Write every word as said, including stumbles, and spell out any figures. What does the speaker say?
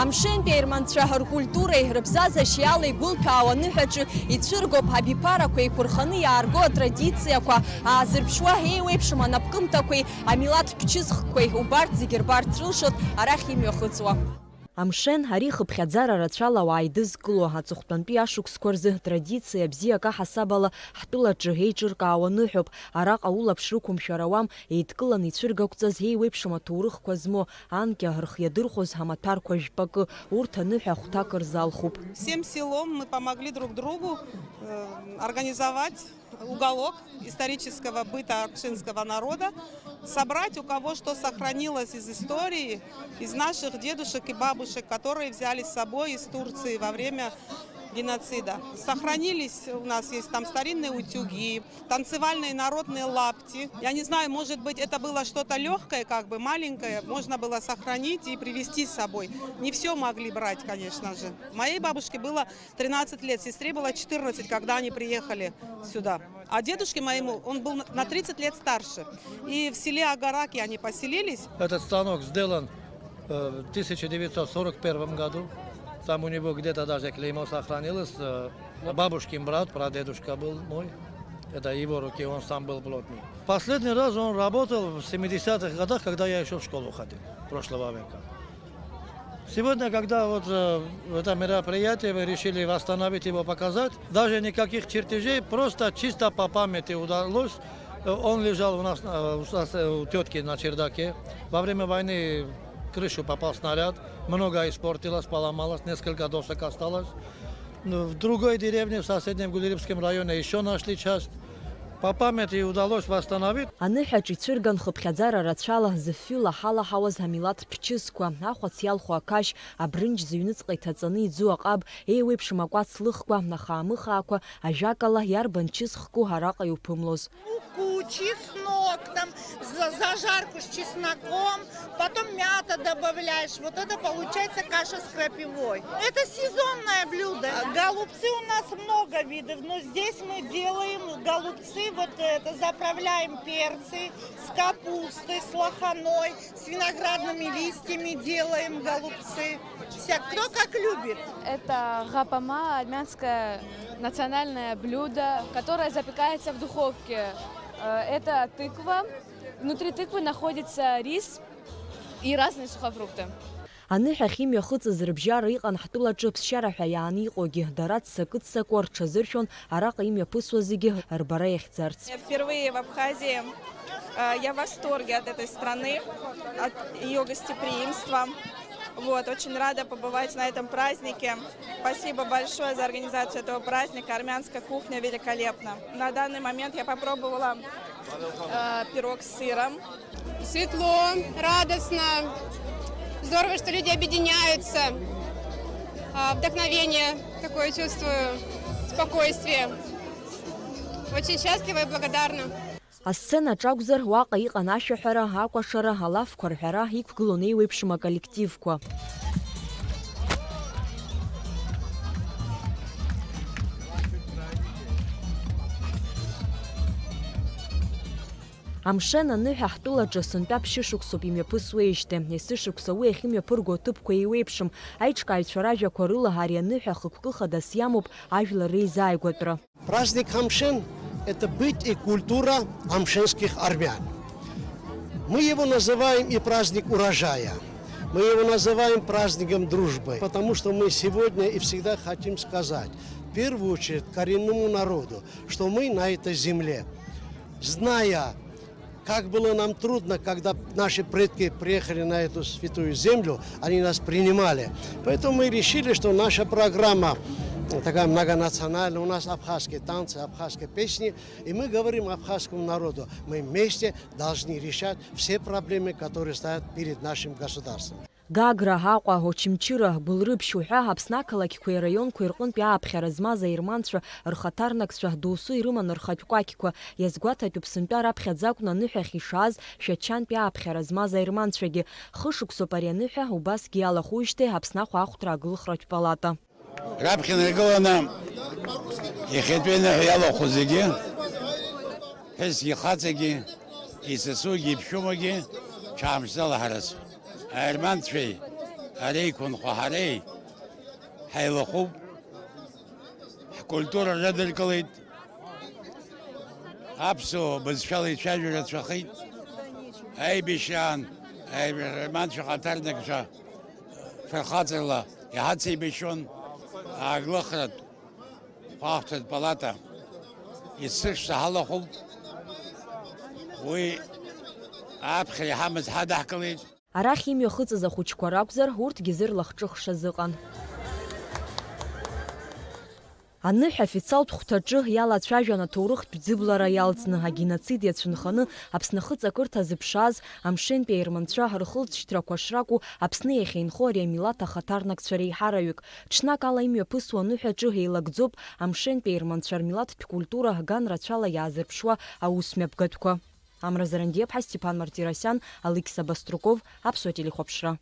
Амшынтәи аерманцәа ркультуреи рыбзазашьеи ала игәылҭәаау аныҳәаҿы ицәыргоуп абиԥарақәа еиқәырханы иаарго атрадициақәа аазырԥшуа еиуеиԥшым анапкымҭақәеи амилаҭтә чысхқәеи убарҭ зегьы рбарц рылшоит арахь имҩахыҵуа. Амшын, ари хыԥхьаӡара рацәала ауаа идызкыло, аҵыхәтәантәи ашықәсқәа рзы традициа бзиак аҳасабала ҳтәылаҿы еиҿыркаауа ныҳәоуп. Араҟа улаԥш рықәымшәар ауам, еидкыланы ицәыргақәҵаз еиуеиԥшым аҭоурыхқәа змоу, анкьа рхы иадырхәоз амаҭәарқәа жәпакы, урҭ аныҳәа хәҭак рзалхуп. Всем селом мы помогли друг другу, э, организовать уголок исторического быта амшинского народа, собрать у кого что сохранилось из истории, из наших дедушек и бабушек, которые взяли с собой из Турции во время геноцида. Сохранились у нас, есть там старинные утюги, танцевальные народные лапти. Я не знаю, может быть, это было что-то лёгкое, как бы маленькое, можно было сохранить и привезти с собой. Не всё могли брать, конечно же. Моей бабушке было тринадцать лет, сестре было четырнадцать, когда они приехали сюда. А дедушке моему, он был на, на тридцать лет старше. И в селе Агараки они поселились. Этот станок сделан, э, в тысяча девятьсот сорок первом году. Там у него где-то даже клеймо сохранилось. Э, бабушкин брат, прадедушка был мой. Это его руки, он сам был плотник. Последний раз он работал в семидесятых годах, когда я ещё в школу ходил, прошлого века. Сегодня, когда вот, э, это мероприятие, мы решили восстановить его, показать, даже никаких чертежей, просто чисто по памяти удалось. Э, он лежал у нас, э, у нас, э, у тётки на чердаке. Во время войны в крышу попал снаряд, много испортилось, поломалось, несколько досок осталось. Ну, в другой деревне, в соседнем Гулирипском районе, ещё нашли часть. По памяти удалось восстановить. Аныҳәаҿ ицәырган хыԥхьаӡара рацәала зыфҩы лаҳалаҳауаз амилаҭтә чысқәа, ахәац иалху ақашь, абрынџь зыҩныҵҟа иҭаҵаны иӡу аҟаб, еиуеиԥшым акәац лыхқәа, ахаамыхаақәа, ажәакала, иарбан чысхку араҟа иуԥымлоз. Муку, чеснок, там, за-, зажарку с чесноком, потом мята добавляешь. Вот это получается каша с крапивой. Это сезонное блюдо. Голубцы у нас много видов, но здесь мы делаем голубцы, вот это, заправляем перцы с капустой, с лоханой, с виноградными листьями делаем голубцы. Вся, кто как любит. Это гапама, армянское национальное блюдо, которое запекается в духовке. Э, это тыква. Внутри тыквы находится рис и разные сухофрукты. Аныҳәахь имҩахыҵыз рыбжьара иҟан ҳтәылаҿы ԥсшьара ҳәа иааны иҟоугьы, дара ццакы-ццакуа рҽазыршәон араҟа имҩаԥысуа зегьы рбара иахьӡарц. Я впервые в Абхазии. Э, я в восторге от этой страны, от её гостеприимства. Вот, очень рада побывать на этом празднике. Спасибо большое за организацию этого праздника. Армянская кухня великолепна. На данный момент я попробовала, э, пирог с сыром. Светло, радостно. Здорово, что люди объединяются. А, вдохновение такое чувствую, спокойствие. Очень счастлива и благодарна. Асценаҿ акәзар, уаҟа иҟан ашәаҳәара, акәашара, алафқәа рҳәара, иқәгылон еиуеиԥшым аколлективқәа. Амшын аныҳәа ҳтәылаҿы сынтәа ԥшьышықәсоуп имҩаԥысуеижьҭеи. Есышықәса уи ахьымҩаԥырго аҭыԥқәа еиуеиԥшым. Аиҿкааҩцәа ражәақәа рыла ари аныҳәа хықәкы хадас иамоуп ажәлар реизааигәатәра. Праздник Амшин — это быт и культура амшинских армян. Мы его называем и праздник урожая, мы его называем праздником дружбы, потому что мы сегодня и всегда хотим сказать, в первую очередь, коренному народу, что мы на этой земле, зная, как было нам трудно, когда наши предки приехали на эту святую землю, они нас принимали. Поэтому мы решили, что наша программа такая многонациональная, у нас абхазские танцы, абхазские песни, и мы говорим абхазскому народу, мы вместе должны решать все проблемы, которые стоят перед нашим государством. Гагра, Аҟәа, Очамчыра, Гәылрыԥшь уҳәа Аԥсны ақалақьқәеи араионқәеи рҟынтәи ааԥхьара змаз аерманцәа рхаҭарнакцәа доусы ирыман рхатә кәакьқәа. Иазгәаҭатәуп, сынтәа раԥхьаӡа акәны аныҳәахь ишааз Шәачантәи ааԥхьара змаз аерманцәагьы. Хышықәсоуп ари аныҳәа убасгьы иалахәыжьҭеи Аԥсны ахәаахәҭра агылхратә палата. Раԥхьа инаргыланы иахьатәи аныҳәа иалахәу зегьы, ԥҳәысгьы, хаҵагьы, исасугьы, иԥшәмагьы, ҽаамшьҭала ҳарас. Аерманцәеи Ареиқәынхо ҳареи ҳаилахәуп, ҳкультура рыдыркылеит, аԥсуа бызшәала ицәажәара рацәахеит. Аибашьраан аибашьраан шәыхаҭарнакцәа фырхаҵарала иҳацеибашьуан ааглыхратә хәаахәҭратә палата. Иццышәса ҳалахәуп, уи аԥхьара иҳамаз ҳадаҳкылеит. Арахь имҩахыҵыз ахәыҷқәа ракәзар, урҭгьы зырлахҿыхшаз ыҟан. Аныҳәа афициалтә хәҭаҿы иалацәажәан аҭоурыхтә ӡыблара иалҵны, агеноцид иацәынханы Аԥсны ахыҵакырҭа зыԥшааз амшынтәи аерманцәа рхылҵшьҭрақәа шракәу Аԥсны иахьа инхо ари амилаҭ ахаҭарнакцәа реиҳараҩык. Ҽнак ала имҩаԥысуа аныҳәаҿы еилагӡоуп амшынтәи аерманцәа рмилаҭтә культура ган рацәала иаазырԥшуа аусмҩаԥгатәқәа. Амра Зарандиаԥҳа, Степан Мартиросиан, Алықьса Баструков, Аԥсуа телехәаԥшра.